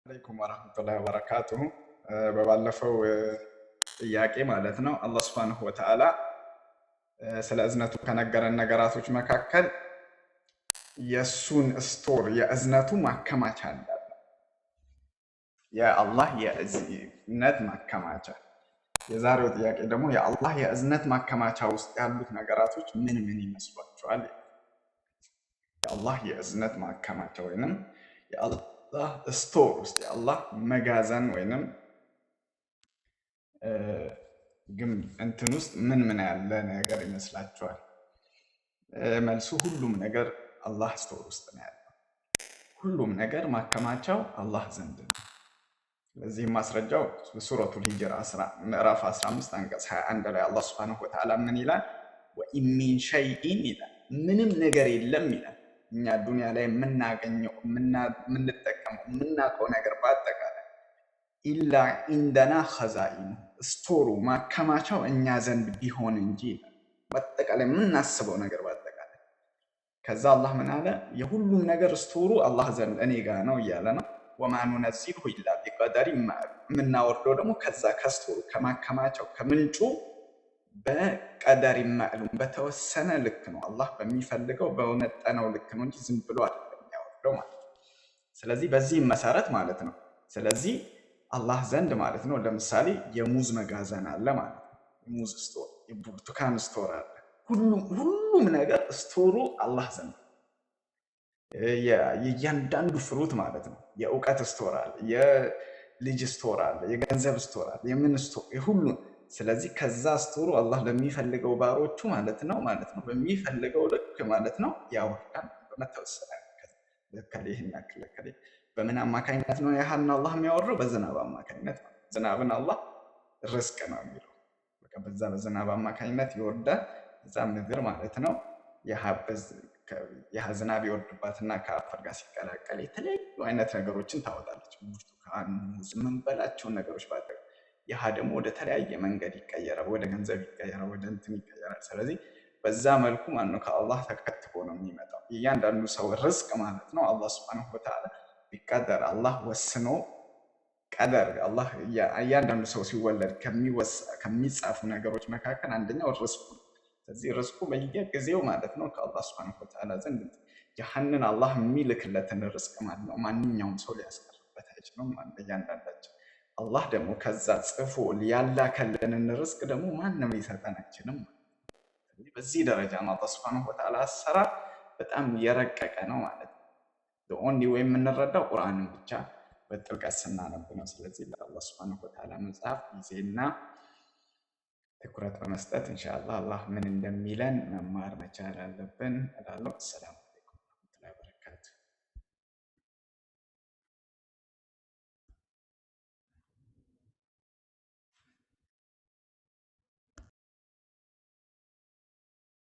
عليكم ورحمة الله وبركاته። በባለፈው ጥያቄ ማለት ነው አላህ سبحانه وتعالى ስለ እዝነቱ ከነገረን ነገራቶች መካከል የእሱን store የእዝነቱ ማከማቻ እንዳለ፣ የአላህ የእዝነት ማከማቻ። የዛሬው ጥያቄ ደግሞ የአላህ የእዝነት ማከማቻ ውስጥ ያሉት ነገራቶች ምን ምን ይመስሏቸዋል? የአላህ የእዝነት ማከማቻ ወይንም የአላህ store ውስጥ፣ የአላህ መጋዘን ወይንም እንትን ውስጥ ምን ምን ያለ ነገር ይመስላችኋል? መልሱ ሁሉም ነገር አላህ store ውስጥ ነው ያለው። ሁሉም ነገር ማከማቻው አላህ ዘንድ ነው። ለዚህም ማስረጃው ሱረቱል ሂጅር ምዕራፍ 15 አንቀጽ 21 ላይ አላህ سبحانه وتعالى ምን ይላል? وإن من شيء ይላል፣ ምንም ነገር የለም ይላል። እኛ ዱንያ ላይ የምናገኘው፣ የምንጠቀመው፣ የምናውቀው ነገር በአጠቃላይ إلا عندنا خزائنه፣ store ኡ ማከማቻው እኛ ዘንድ ቢሆን እንጂ ይላል። በአጠቃላይ የምናስበው ነገር በአጠቃላይ። ከዛ አላህ ምን አለ? የሁሉም ነገር store ኡ አላህ ዘንድ እኔ ጋ ነው እያለ ነው። وما ننزله إلا بقدر معلوم፣ የምናወርደው ደግሞ ከዛ ከ store ኡ ከማከማቻው ከምንጩ በ قدر معلوم በተወሰነ ልክ ነው። አላህ በሚፈልገው በመጠነው ልክ ነው እንጂ ዝም ብሎ አይደለም የሚያወርደው ማለት ነው። ስለዚህ በዚህም መሰረት ማለት ነው። ስለዚህ አላህ ዘንድ ማለት ነው። ለምሳሌ የሙዝ መጋዘን አለ ማለት ነው። የሙዝ store፣ የብርቱካን store አለ። ሁሉም ነገር store ኡ አላህ ዘንድ፣ የእያንዳንዱ fruit ማለት ነው። የእውቀት store አለ፣ የልጅ store አለ፣ የገንዘብ store አለ፣ የምን store የሁሉም። ስለዚህ ከዛ store ኡ አላህ ለሚፈልገው ባሮቹ ማለት ነው በሚፈልገው ልክ ማለት ነው ያወርዳል። በመተወሰነ ለከሌ ይህን ያክል ለከሌ። በምን አማካኝነት ነው ያህን አላህ የሚያወርደው? በዝናብ አማካኝነት ነው። ዝናብን አላህ ርዝቅ ነው የሚለው። በቃ በዛ በዝናብ አማካኝነት ይወርዳል። እዛ ምድር ማለት ነው ያ ዝናብ ይወርድባትና ከአፈር ጋር ሲቀላቀል የተለያዩ አይነት ነገሮችን ታወጣለች። ብርቱካን፣ ሙዝ፣ የምንበላቸውን ነገሮች በአጠቃላይ። ያህ ደግሞ ወደ ተለያየ መንገድ ይቀየራል፣ ወደ ገንዘብ ይቀየራል፣ ወደ እንትን ይቀየራል። ስለዚህ በዛ መልኩ ማለት ነው ከአላህ ተከትቦ ነው የሚመጣው። እያንዳንዱ ሰው ርዝቅ ማለት ነው አላህ سبحانه وتعالى ቢቀደር አላህ ወስኖ ቀደር አላህ እያንዳንዱ ሰው ሲወለድ ከሚጻፉ ነገሮች መካከል አንደኛው ርዝቁ ነው። ስለዚህ ርዝቁ በየጊዜው ማለት ነው ከአላህ سبحانه وتعالى ዘንድ ያህንን አላህ የሚልክለትን ርዝቅ ማለት ነው ማንኛውም ሰው ሊያስቀርበት አይችልም። ማለት እያንዳንዳችን አላህ ደግሞ ከዛ ጽፎ ያላከልንን ርዝቅ ደግሞ ማንም ሊሰጠን አይችልም። በዚህ ደረጃ ነው አላህ سبحانه وتعالى አሰራር በጣም የረቀቀ ነው ማለት ነው። Only way የምንረዳው ቁርአንን ብቻ በጥልቀት ስናነብ ነው። ስለዚህ ለአላህ سبحانه وتعالى መጽሐፍ ጊዜና ትኩረት በመስጠት ኢንሻአላህ አላህ ምን እንደሚለን መማር መቻል አለብን እላለሁ። ሰላም።